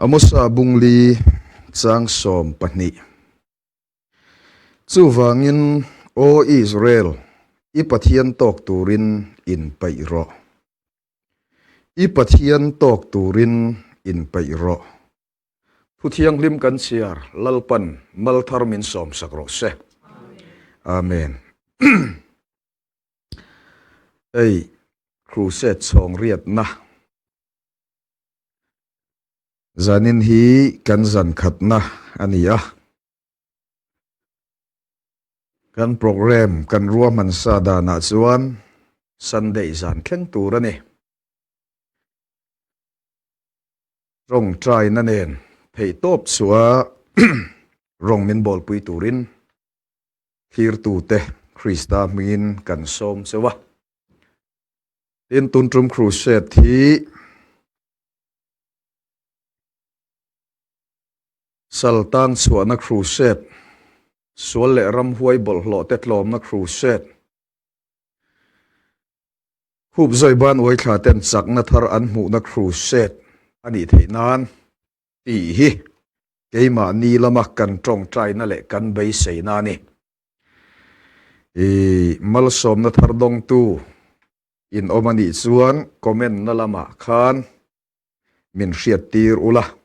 Amosa bungli chang 12. Chuvangin, Aw Israel, i Pathian tawk turin inpeih rawh. I Pathian tawk turin inpeih rawh. Thu thianghlim kan chhiar Lalpan malthar min sawmsak rawh se. Amen. Hei Crusade chhawng riatna zanin hi kan zan khatna a ni a. Kan programme kan ruahman sa danah chuan Sunday zan thleng tur a ni. Tawngtaina nen theihtawp chua rawng min bawlpui turin thlirtute Krista hmingin kan sawm cheu a. Tin, tun tum Crusade hi Saltan chhuahna crusade, sual leh ramhuai bawlhhlawh te tlawmna crusade, khup zawi ban uaithla ten chakna thar an hmuhna crusade a nih theih nan tih hi keimahni lama kan tawngtaina leh kan beiseina a ni. I malsawmna thar dawngtu in awm a nih chuan comment na lamah khan min hriattir ula.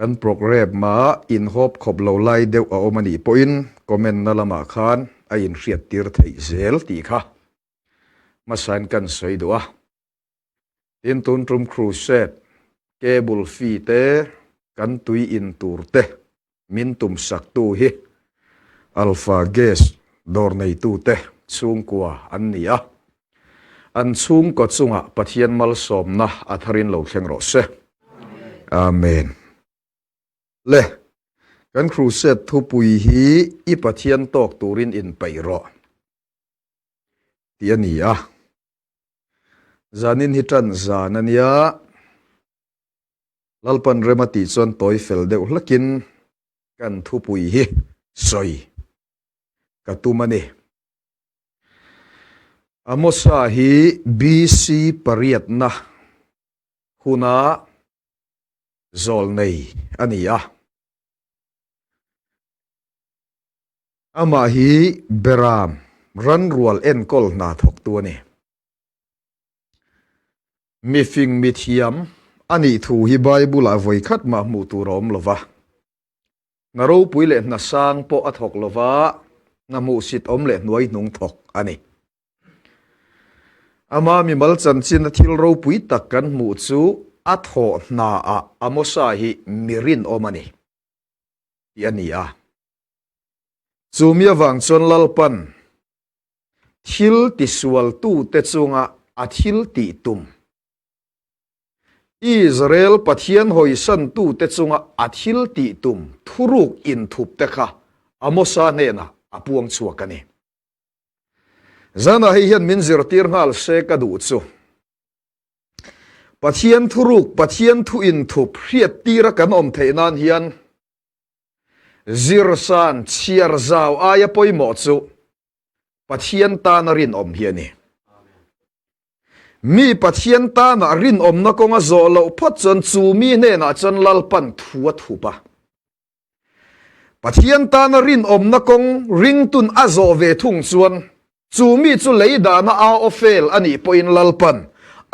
Kan programme ah inhawp khawp lo lai deuh a awm a nih pawhin comment na lamah khan a inhriattir theih zel tih kha hmasain kan sawi duh a. Tin, tun tum crusade, cable fee te, kan tui in tur te min tum saktu hi Alpha Gas dawr neitute chhungkua an ni a. An chhungkaw chungah Pathian malsawmna a tharin lo thleng rawh se. Amen. Le, kan crusade thupui hi i Pathian tawk turin inpeih rawh tih a ni a. Zanin hi tan zan a nia. Lalpan rem a tih chuan tawi fel deuh hlakin kan thupui hi sawi ka tum a ni. Amosa hi BC pariatna huna zawlnei a ni a. Amah hi Beram ranrual enkawl hna thawktu a ni. Mifing mithiam a nih thu hi Bible-ah vawikhat mah hmuh tur a awm lo va. Hna ropui leh hna sang pawh a thawk lova, hna hmuhsit awm leh hnuaihnung thawk a ni. Ama mimal chanchina thil ropui tak kan hmuh chu a thawh hnaah Amosa hi mi rinawm a ni tih a ni a. Chu mi avang chuan Lalpan thil tisualtute chunga a thil tih tum Israel Pathian hawisantute chunga a thil tih tum thuruk inthupte kha Amosa hnenah a puang chhuak a ni. Zanah hei hian min zirtir nghal se ka duh chu. Pathian thuruk, Pathian thu inthup hriattira kan awm theih nan hian zirsan chhiar zau aia pawimawh chu Pathian tana rinawm hi a ni. Mi Pathian tana rinawmna kawnga zawh loh phawt chuan chu mi hnenah chuan Lalpan thu a thup a. Pathian tana rinawmna kawng ringtun a zawh ve thung chuan chu mi chu lei dana a aw fel a nih pawhin Lalpan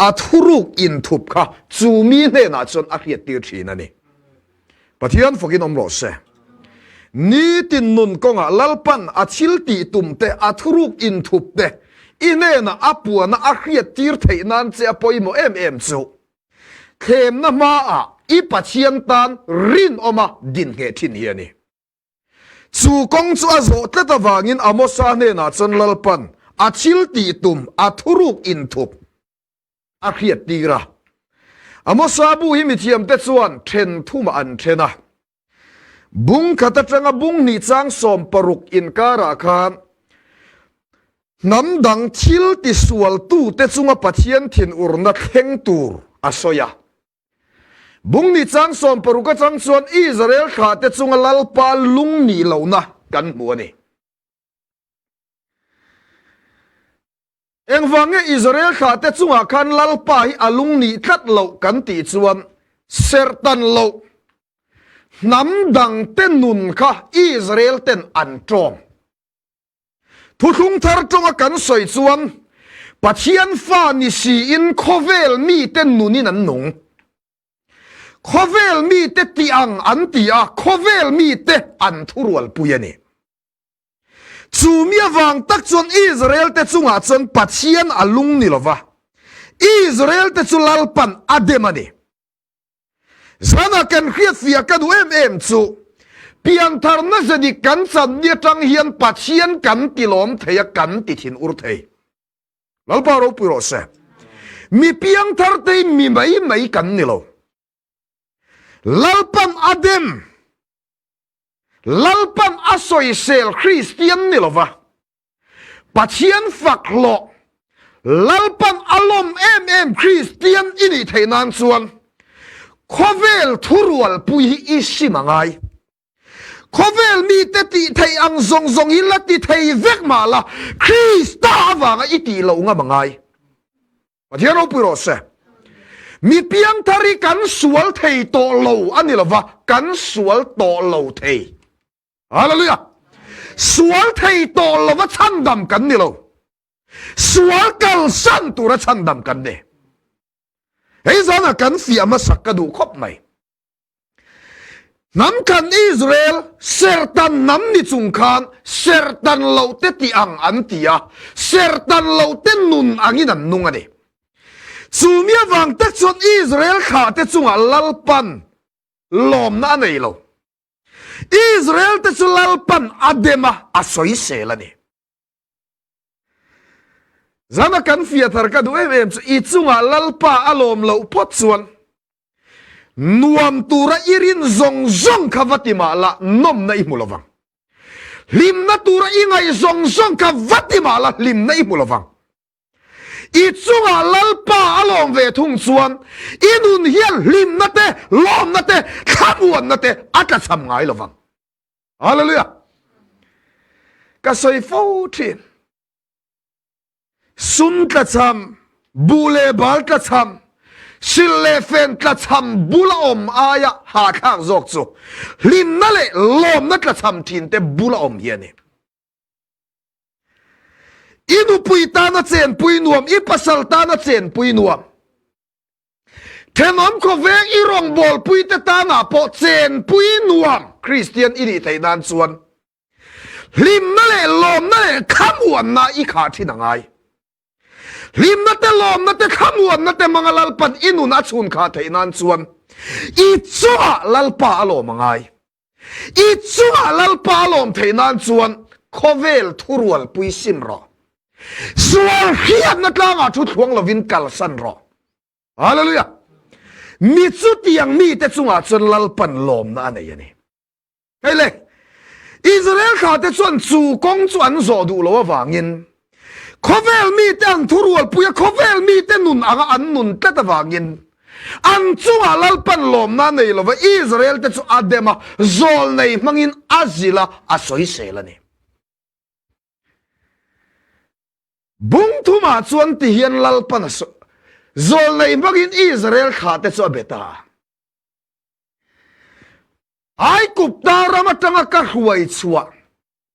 a thuruk inthup kha chu mi hnenah chuan a hriattir thin a ni. Pathian fakin awm rawh se. Nitin nun kawngah Lalpan a thil tih tum te, a thuruk inthup te, i hnenah a puana a hriattir theih nan che a pawimawh em em chu. Thlemna hmaah i Pathian tan rinawma din ngheh thin hi a ni. Chu kawng chu a zawh tlat avangin Amosa hnenah chuan Lalpan a thil tih tum, a thuruk inthup a hriattir a. Amosa bu hi mithiamte chuan then thumah an then a. Bung khat atanga bung hnih chang 16 inkarah khan hnam dang thil tisualtute chunga Pathian thinurna thleng tur a sawi a. Bung hnih chang 16 atang chuan Israel thlahte chunga Lalpa lung nih lohna kan hmu a ni. Engvang nge Israel thlahte chungah khan Lalpa hi a lung nih tlat loh kan tih chuan? Serhtan loh hnam dangte nun kha Israel ten an tawng. Thuthlung thar tawnga kan sawi chuan Pathian fa ni siin khawvel mite nunin an nung. Khawvel mite tih ang an ti a, khawvel mite an thurualpui a ni. Chu mi avang tak chuan Israel te chungah chuan Pathian a lung ni lova, Israel te chu Lalpan a dem a ni. Zana kan hriatfiah ka duh em em chu, piantharna zedik kan chan ni atang hian Pathian kan ti lawm thei a, kan ti thin ur thei. Lalpa ropui rawh se. Mi piangthar te hi mi mai mai kan ni lo. Lalpan a dem. Lalpan a sawisel Kristian ni lova, Pathian fak hlawh Lalpan a lawm em em Kristian i nih theih nan chuan khawvel thurualpui hi i sim a ngai. Khawvel mite tih theih ang zawng zawng hi la ti thei vek mah la, Krista avanga i tih loh ngam a ngai. Pathian ropui rawh se. Mi piangthar hi kan sual thei tawh lo a ni lova, kan sual tawh lo thei. Hallelujah! Sual thei tawh lova chhandam kan ni lo. Sual kalsan tura chhandam kan ni. Hei zana kan fiah hmasak ka duh khawp mai. Hnam khan Israel serhtan hnam ni chung khan serhtan loh te tih ang an ti a, serhtan loh te nun angin an nung a ni. Chu mi avang tak chuan Israel thlah te chungah Lalpan lawmna a nei lo. Israel te chu Lalpan a dem a, a sawisel a ni. Zana kan fiah thar ka duh em em chu i chungah Lalpa a lawm loh phawt chuan Nuam tura i rin zawng zawng kha va ti mah la, nawmna i hmu lovang. Hlimna tura i ngaih zawng zawng kha va ti mah la, hlimna i hmu lovang. I chungah Lalpa a lawm ve thung chuan i nun hian hlimna te, lawmna te, thlamuanna te a tlachham ngai lovang. Hallelujah! Ka sawi fo thin. Sum tlachham, buh leh bal tlachham, sil leh fen tlachham bula awm aia hahthlak zawk chu hlimna leh lawmna tlachham thinte bula awm hi a ni. I nupui tana chenpui nuam, i pasal tana chenpui nuam, thenawm khawveng i rawngbawlpuite tanah pawh chenpui nuam Kristian i nih theih nan chuan Hlimna leh lawmna leh thlamuanna i khah thin a ngai. Hlimna te lawmna te thlamuanna te hmanga Lalpan i nun a chhun khah theih nan chuan i chungah Lalpa a lawm a ngai. I chungah Lalpa a lawm theih nan chuan khawvel thurualpui sim rawh. Sual hriatna tlangah thu thluang lovin kalsan rawh. Hallelujah! Mi chutiang mite chungah chuan Lalpan lawmna a nei a ni. Hei le, Israel thlate chuan chu kawng chu an zawh duh loh avangin khawvel mite an thurualpui a, khawvel mite nun anga an nun tlat avangin an chungah Lalpan lawmna a nei lova, Israel te chu a dem a, zawlnei hmangin a zilh a, a sawisel a ni. Bung thumah chuan tihian Lalpan a zawlnei hmangin Israel thlate chu a be ta a. Aigupta ram atanga ka hruai chhuah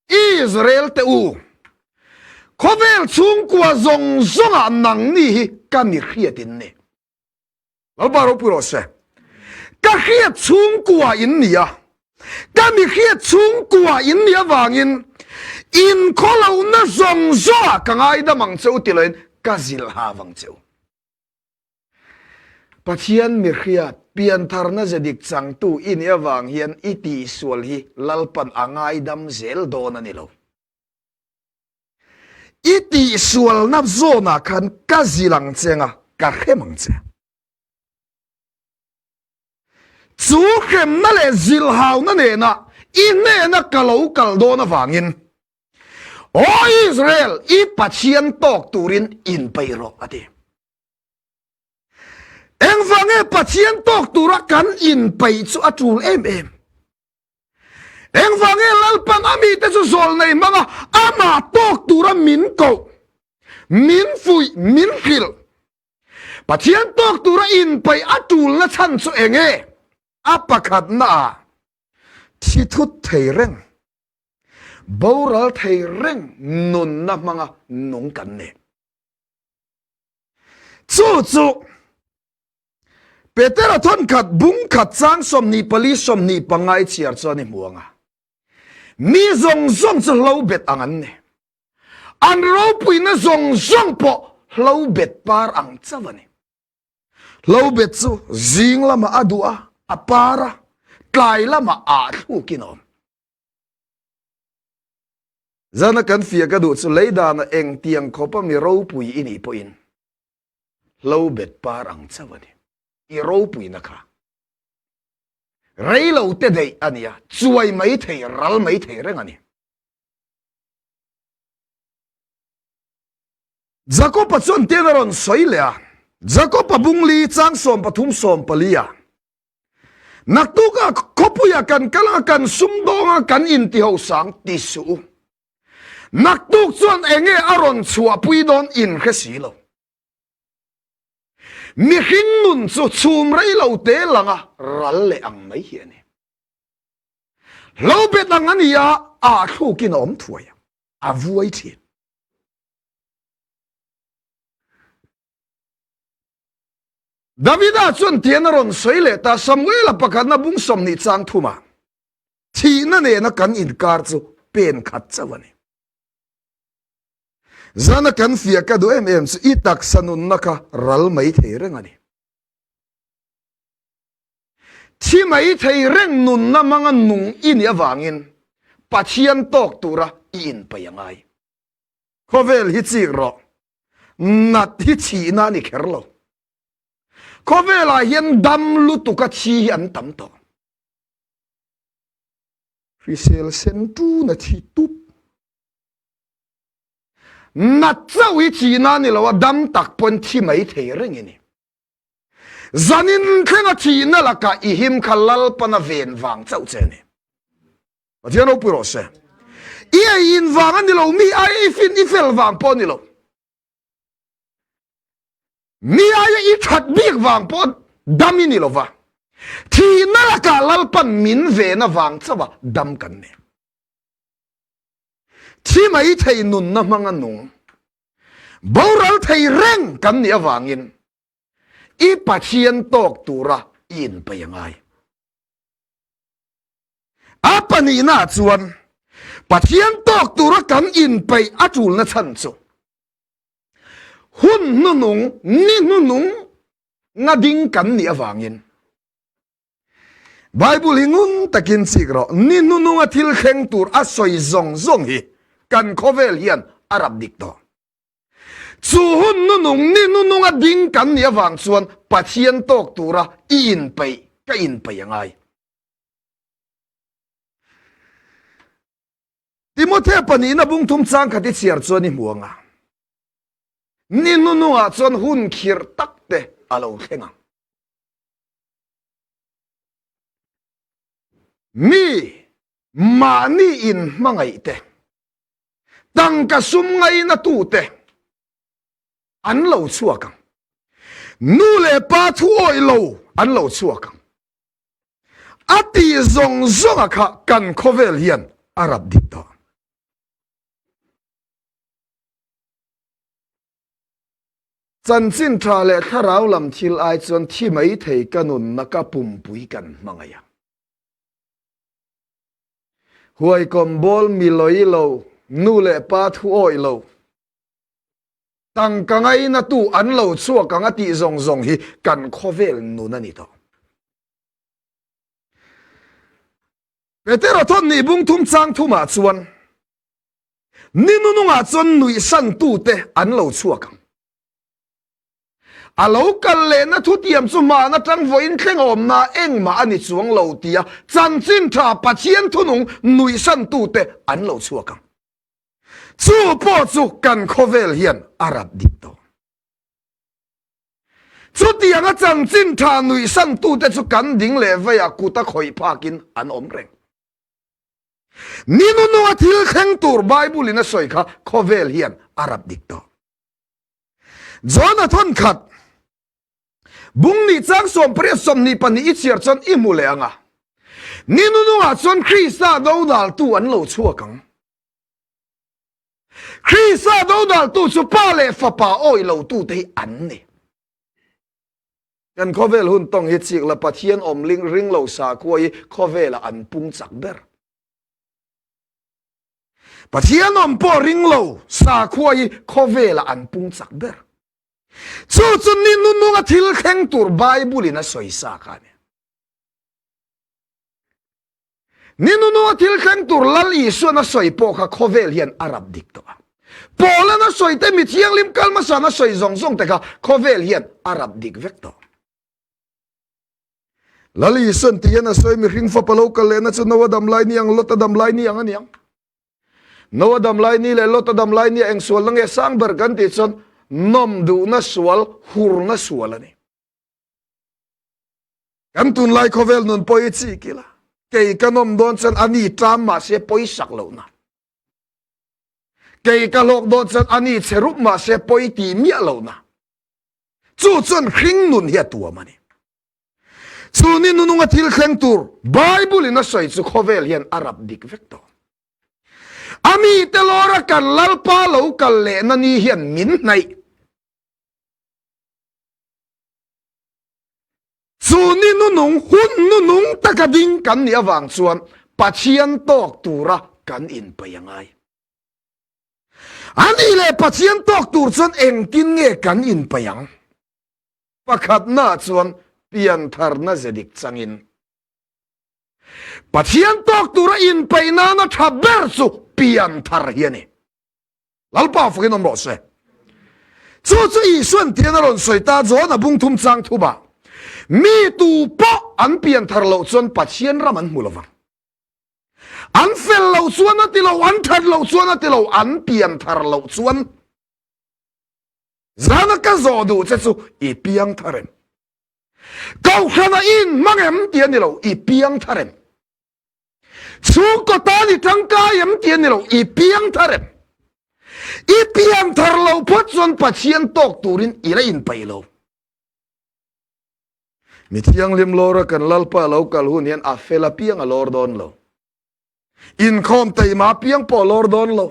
Israel te u, khawvel chhungkua zawng zawngah nangni hi ka mi hriat in ni. Lalpa ropui rawh se. Ka hriat chhungkua in ni a, ka mi hriat chhungkua in ni avangin in khawlohna zawng zawngah ka ngaidam ang che u ti loin ka zilh hav ang che u. Pathian mihriat, piantharna ze dik changtu i nih avang hian i tihsual hi Lalpan a ngaidam zel dawn a ni lo. I tihsualna zawnah khan ka zil ang che anga ka hrem ang che. Chu hremna leh zilhauna nena i hnena ka lo kal dawn avangin Aw Israel, i Pathian tawk turin inpeih rawh, a ti. Engvange Pathian tawk tura kan inpeih chu a tul em em? Engvange Lalpan a mite chu zawlnei hmanga amah tawk tura min koh, min fuih, min hrilh? Pathian tawk tura inpeih a tulna chhan chu eng nge? A pakhatnaah thi thut thei reng, boral thei reng nunna hmanga nung kan ni. Chu chu Petera thawnkhat bung khat chang 24 25 i chhiar chuan i hmu ang a. Mi zawng zawng chu hlo bet ang an ni. An ropuina zawng zawng pawh hlo bet par ang chauh a ni. Hlo bet chu zing lamah a duh a, a par a, tlai lamah ah thlukin a awm. Zana kan fiah ka duh chu leidana engtiang khawpa mi ropui i nih pawhin hlo bet par ang chauh a ni. I ropuina kha rei lo te daih a nia, chuai mai thei, ral mai thei reng a ni. Jakoba chuan tian a rawn sawi leh a, Jakoba bungli chang 13 14 ah, Naktukah khawpuiah kan kal a, kan sumdawng a, kan intiho sang ti suh u. Naktuk chuan enge a rawn chhuahpui dawn in hre si lo. Mihring nun chu chhum rei lo te langa ral leh ang mai hi a ni. Hlo bet ang a ni a, ah thlukin a awm thuai a, a vuai thin. Davida chuan tian a rawn sawi leh ta, Samuela pakhatna bung 20 chang thumah, Thihna nena kan inkar chu pen khat chauh a ni. Zana kan fiah ka duh em em chu i taksa nunna kha ral mai thei reng a ni. Thi mai thei reng nunna hmanga nung i nih avangin Pathian tawk tura i inpeih a ngai. Khawvel hi chik rawh. Nat hi chhihna a ni kher lo. Khawvelah hian dam lutuka thi hi an tam tawh. Hrisel sen tuna thi tup. Nat chauh hi chihna a ni lo a, dam tak pawn thi mai thei reng i ni. Zanin thlenga thihna lakah i him kha Lalpana ven vang chauh che a ni. Pathian ropui rawh se. I ei in vang a ni lo, mi aia i fin i fel vang pawh a ni lo. Mi aia i that bik vang pawh dam i ni lo va. Thihna lakah Lalpan min ven avang chauha dam kan ni. Thi mai thei nunna hmanga nung. Boral thei reng kan nih avangin i Pathian tawk tura i inpeih a ngai. A pahnihnaah chuan Pathian tawk tura kan inpeih a tulna chhan chu hun hnunung, ni hnunung nga ding kan nih avangin Bible hi ngun takin chik rawh. Ni hnununga thil thleng tur a sawi zawng zawng hi kan khawvel hian a rap dik tawh. Chu hun hnunung, ni hnununga ding kan nih avang chuan Pathian tawk tura i inpeih, ka inpeih a ngai. Timothea pahnihna bung thum chang khat i chhiar chuan i hmu ang a. Ni hnunungah chuan hun khirh tak te a lo thleng ang. Mi mahni in hmangaih te, tangka sum ngaina tu te an lo chhuak ang. Nu leh pa thu awih lo an lo chhuak ang. A tih zawng zawnga kha kan khawvel hian a rap dik tawh. Chanchin tha leh thlarau lam thil ai chuan thi mai thei ka nunna ka pumpui kan hmangaih a. Huaikawm bawl mi lawi lo, nu leh pa thu awih lo, tangka ngaina tu an lo chhuak ang a tih zawng zawng hi kan khawvel nun a ni tawh. Petera thawn nih bung thum chang thumah chuan Ni nunungah chuan nuihsantute an lo chhuak ang. A lo kal lehna thutiam chu hmaan atang vawiin thleng awmna engmah a ni chuang lo tia chanchin tha Pathian thunung nuihsantute an lo chhuak ang. Chu pawh chu kan khawvel hian a rap dik tawh. Chutianga chanchin tha nuihsantute chu kan ding leh veiah kuta khawih phakin an awm reng. Ni nununga thil thleng tur Bible in a sawi kha khawvel hian a rap dik tawh. John a thawn khat. Bung nih chang 18 22 i chhiar chuan i hmu leh ang a. Ni nunungah chuan Krista dodaltu an lo chhuak ang. Krista dodaltu chu Pa leh Fapa awih lotute hi an ni. Kan khawvel hun tawng hi chik la Pathian awm ling ring lo sakhua hi khawvelah an pung chak ber. Pathian awm pawh ring lo sakhua hi khawvelah an pung chak ber. Chu chu ni nununga thil thleng tur Bible in a sawi sa kha a ni. Ni nununga thil thleng tur Lal Isuan a sawi pawh kha khawvel hian a rap dik tawh a. Paulan a sawi te, mi thianghlim kal hmasa'n a sawi zawng zawng te kha khawvel hian a rap dik vek tawh. Lal Isuan ti hian a sawi, mihring fapa lo kal lehna chu Noa dam lai ni ang, Lota dam lai ni ang a ni ang. Noa dam lai ni leh Lota dam lai ni a eng sualna nge sang ber kan tih chuan nawm duhna sual, hurna sual a ni. Kan tunlai khawvel nun pawh hi chik ila, kei ka nawm dawn chuan a ni ṭam mahse pawisak lohna. Kei ka hlawk dawn chuan a ni chhe rup mahse pawi ti miah lohna. Chu chuan hring nun hi a tuam a ni. Chu ni nununga thil thleng tur Bible in a sawi chu khawvel hian a rap dik vek tawh. A mite lawra kan Lalpa lo kal lehna ni hian min hnaih. Chu ni nunung, hun nunung taka ding kan nih avang chuan Pathian tawk tura kan inpeih a ngai. A nih leh Pathian tawk tur chuan engtin nge kan inpeih ang? Pakhatnaah chuan piantharna ze dik changin Pathian tawk tura inpeih nana tha ber chu pianthar hi a ni. Lalpa fakin awm rawh se. Chu chu Isuan tian a rawn sawi ta John a bung thum chang thuma mi tu pawh an pian thar loh chuan Pathian ram an hmu lovang. An fel loh chuan a ti lo, an that loh chuan a ti lo, an pian thar loh chuan zana ka zawh duh che chu i piang thar em? Kohhrana i inhmang em ti a ni lo, i piang thar em? Chhungkaw tan i tangkai em ti a ni lo, i piang thar em? I pian thar lo phawt chuan Pathian tawk turin i la inpeih lo. Mi thianghlim lawra kan Lalpa lo kal hun hian a fel apiang a lawr dawn lo. Inkhawm teima apiang pawh a lawr dawn lo.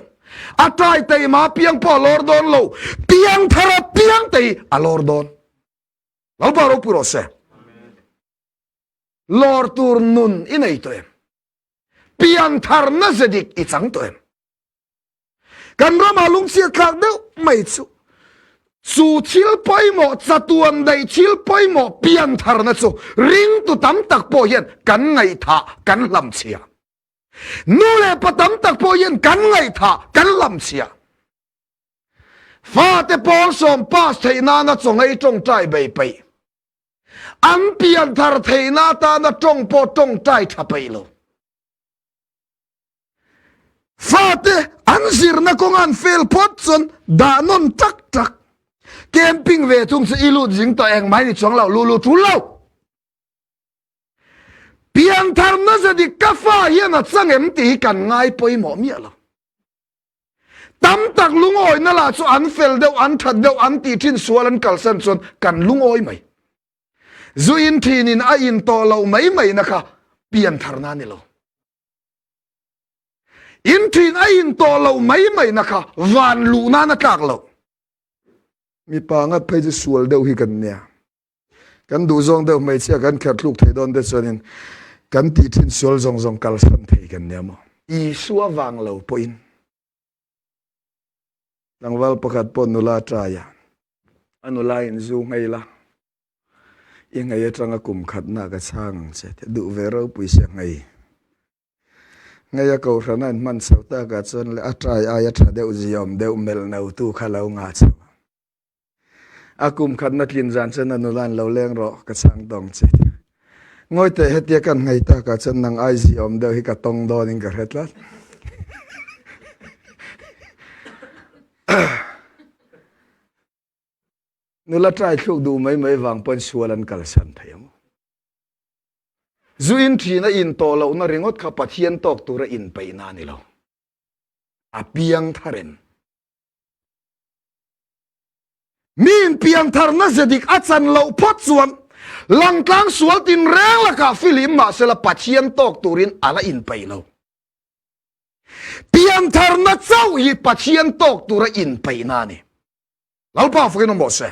A tai teima apiang pawh a lawr dawn lo. Piang thar apiang te hi a lawr dawn. Lalpa ropui rawh se. Lawr tur nun i nei tawh em? Piantharna ze dik i chang tawh em? Kan ramah lungchhiat thlak deuh mai chu chu thil pawimawh chatuan daih thil pawimawh piantharna chu ringtu tam tak pawh hian kan ngaihthah kan hlamchhia. Nu leh pa tam tak pawh hian kan ngaihthah kan hlamchhia. Fate pawl sawm pass theih nana chawngei tawngtai bei peih. An pianthar theihna atana tawng pawh tawngtai tha peih lo. Fate an zirna kawnga an fel phawt chuan dah nawn tak tak. Camping ve thung chu i lut zing tawh engmah ni chuang lo, lu lu tul lo. Piantharna ze dik ka fa hian a chang em tih hi kan ngai pawimawh miah lo. Tam tak lungawina lah chu an fel deuh, an that deuh, an tih thin sual an kalsan chuan kan lungawi mai. Zu in thinin a in tawh loh mai mai na kha piantharna a ni lo. In thin a in tawh loh mai mai na kha van luh nan a tlak loh. Mipa ngat phei chu sual deuh hi kan nia. Kan duh zawng deuh hmeichhia kan kher thluk thei dawn te chuanin kan tih thin sual zawng zawng kalsan thei kan nia maw? Isua vang lo pawhin tlangval pakhat pawh nula a trai a, a nula in zu nghei la, i nghei atanga kum khatna ka chhang ang che ti a, duh ve ropui sia nghei. Nghei a kohhran a inhman chho takah chuan leh a trai aia tha deuh ziawm deuh melh no tu kha lo ngah chho a. A kum khatna tlin zan chuan a nula an lo leng rawh, ka chhang tawng che. Ngawi teh hetia kan nghei takah chuan nang ai zi awm deuh hi ka tawng dawnin ka hre tlat. Nula trai thluk duh mai mai vang pawn sual an kalsan thei ang. Zu in thin a in tawh lohna ringawt kha Pathian tawk tura inpeihna a ni lo. A piang thar em? Miin piantharna ze dik a chan loh phawt chuan langtlang sual tinreng lakah filim mahsela Pathian tawk turin a la inpeih lo. Piantharna chauh hi Pathian tawk tura inpeihna a ni. Lalpa fakin awm rawh se.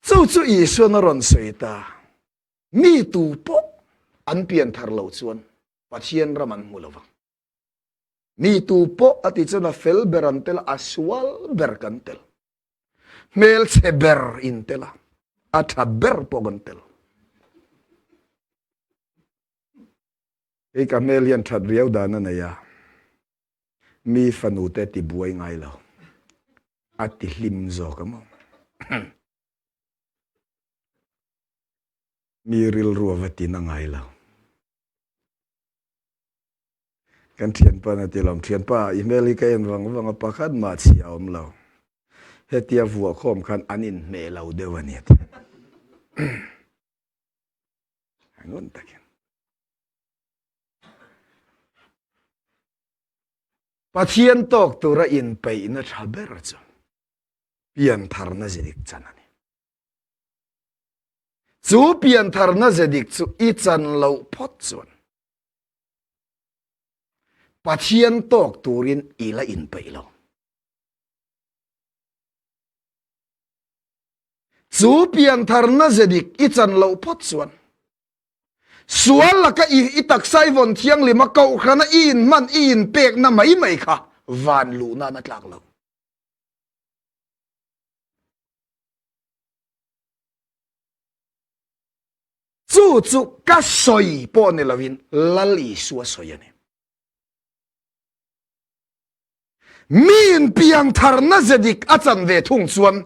Chu chu Isuan a rawn sawi ta. Mi tu pawh an pianthar loh chuan Pathian ram an hmu lo vang. Mi tu pawh a ti chuan a fel ber an tel a, a sual ber kan tel. Hmelchhe ber in tel a, a tha ber pawh kan tel. Hei ka hmel hian that riau dan a nei a, mi fanu te ti buai ngai lo, a ti hlim zawk a maw. Mi rilru a va ti na ngai lo. Kan thianpa na ti lawm, thianpa i hmel hi ka en vang vang a, pakhat mah chhi a awm lo. Hetia vuah khawm khan an inhmeh lo deuh a ni a ti. Ngun takin. Pathian tawk tura inpeihna tha ber chu piantharna zidik chan a ni. Chu piantharna ze dik chu i chan loh phawt chuan Pathian tawk turin i la inpeih lo. Chu piantharna ze dik i chan loh phawt chuan sual laka i i taksa i vawn thianghlim a kohhrana i inhman i inpekna mai mai kha van luh nan a tlak lo. Chu chu ka sawi pawh ni loin Lal Isua sawi a ni. Miin piangtharna ze dik a chan ve thung chuan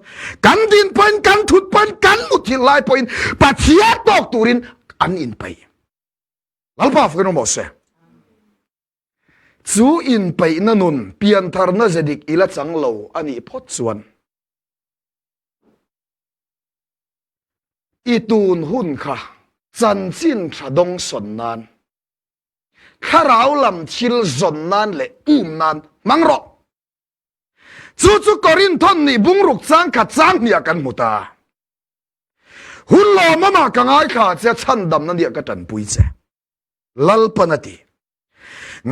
kan din pawhin kan thut pawhin kan muthilh lai pawhin Pathian tawk turin an inpeih. Lalpa fakin awm rawh se. Chu inpeihna nun piantharna ze dik i la chang lo a nih phawt chuan I tun hun kha chanchin tha dawngsawn nan, thlarau lam thil zawn nan leh um nan hmang rawh. Chu chu Korinthon nih bungruk chang khat chang hniah kan hmu ta. Hun lawmawmah ka ngaithla che a, chhandamna nia ka tanpui che. Lalpan a ti.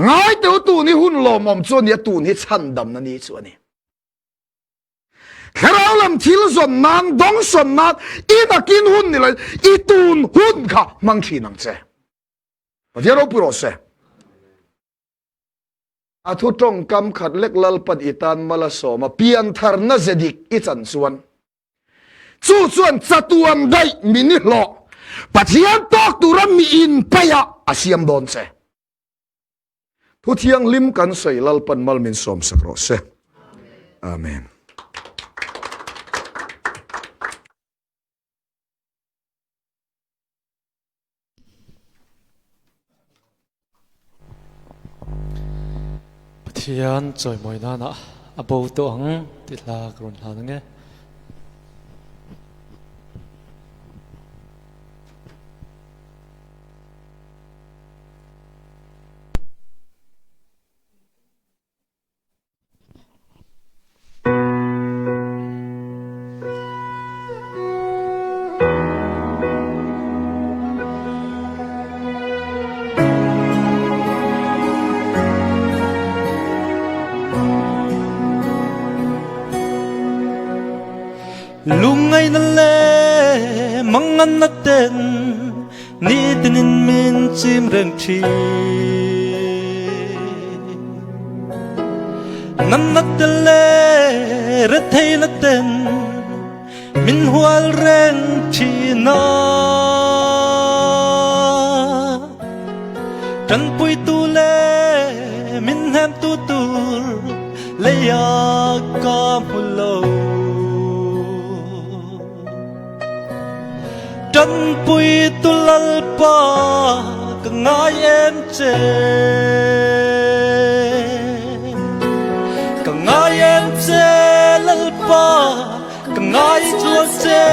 Ngaiteu tun hi hun lawmawm chu a ni a, tun hi chhandamna ni chu a ni. Thlarau lam thil zawn nan, dawngsawn nan, i nakin hun ni lo, i tun hun kha hmang thin ang che. Pathian ropui rawh se. A thu tawngkam khat lek Lalpan i tan mal a sawm a, piantharna ze dik i chan chuan, chu chuan chatuan daih min i hlawh, Pathian tawk tura mi inpeih ah a siam dawn che. Thu thianghlim kan sawi Lalpan mal min sawmsak rawh se. Amen. Pathian chawimawi nana a bo tawh ang tih hla ka rawn hlan ang e. Lungngaihna leh manganna ten Nitinin min chim reng thin. Nanna te le retheina ten min hual reng thin a. Tanpuitu le min hnemtu tur leiah ka hmu lo. Ṭanpui tu Lalpa ka ngai em che Ka ngai em che Lalpa ka ngai chuan che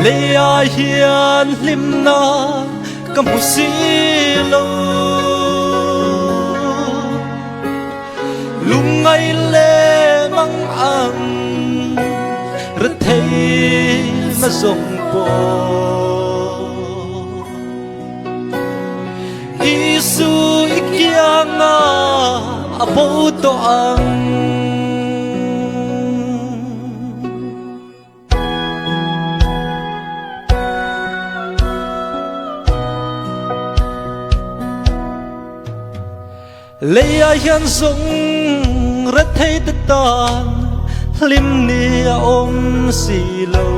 Lei ah hian hlimna ka hmu si lo. Lungngai leh mang ang rethei na zawng pawh. Isu i kianga a bo tawh ang. Lei ah hian zung rethei te tan hlim ni a awm si lo.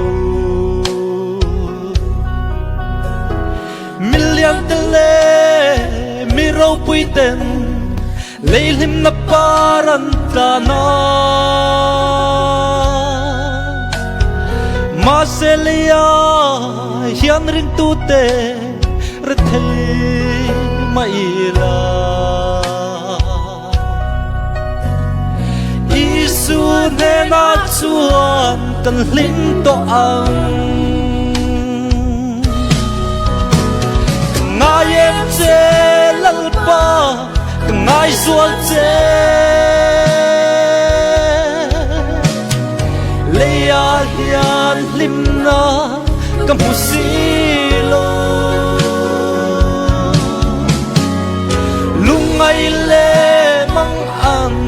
Milian te le mi ropui ten lei hlimna par an tlan a. Mahse lei ah hian ringtute rethei mah ila. Isu hnenah chuan kan hlim tawh ang. Ka ngai em che Lalpa, ka ngai zual che. Leiah hian hlimna ka hmu si lo. Lungngai le mang ang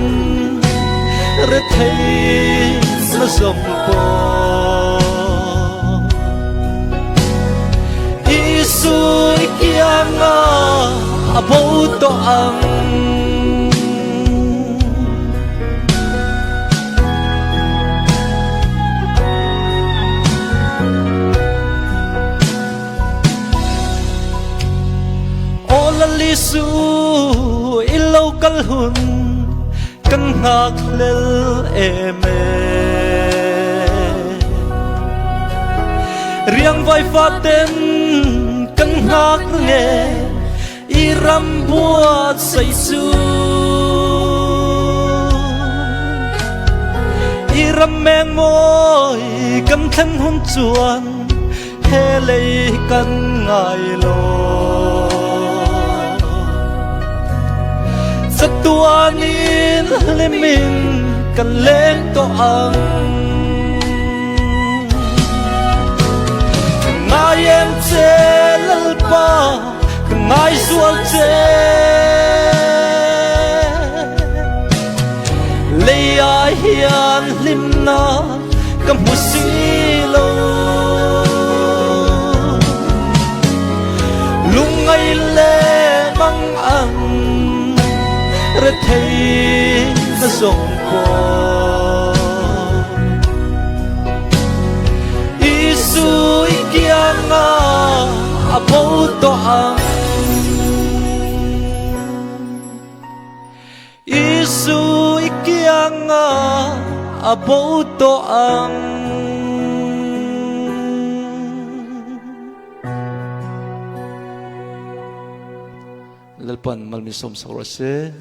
rethei na zawng pawh. Isu i kianga a bo tawh ang. Aw Lal Isu i lo kal hun kan ngakhlel em e. Riangvai faten kan ngak nge i ram buatsaih cu. I ram mengmawi kan thlen hun chuan he lei kan ngai lo. Chatuanin hlimin kan leng tawh ang. Ka ngai em che Lalpa, ka ngai zual che. Lei ah hian hlimna ka hmu si lo. Lungngai le mang ang rethei na zawng pawh. Isu i kianga a bo tawh ang. Isu i kianga a bo tawh ang. Lalpan mal min sawm sak rawh se.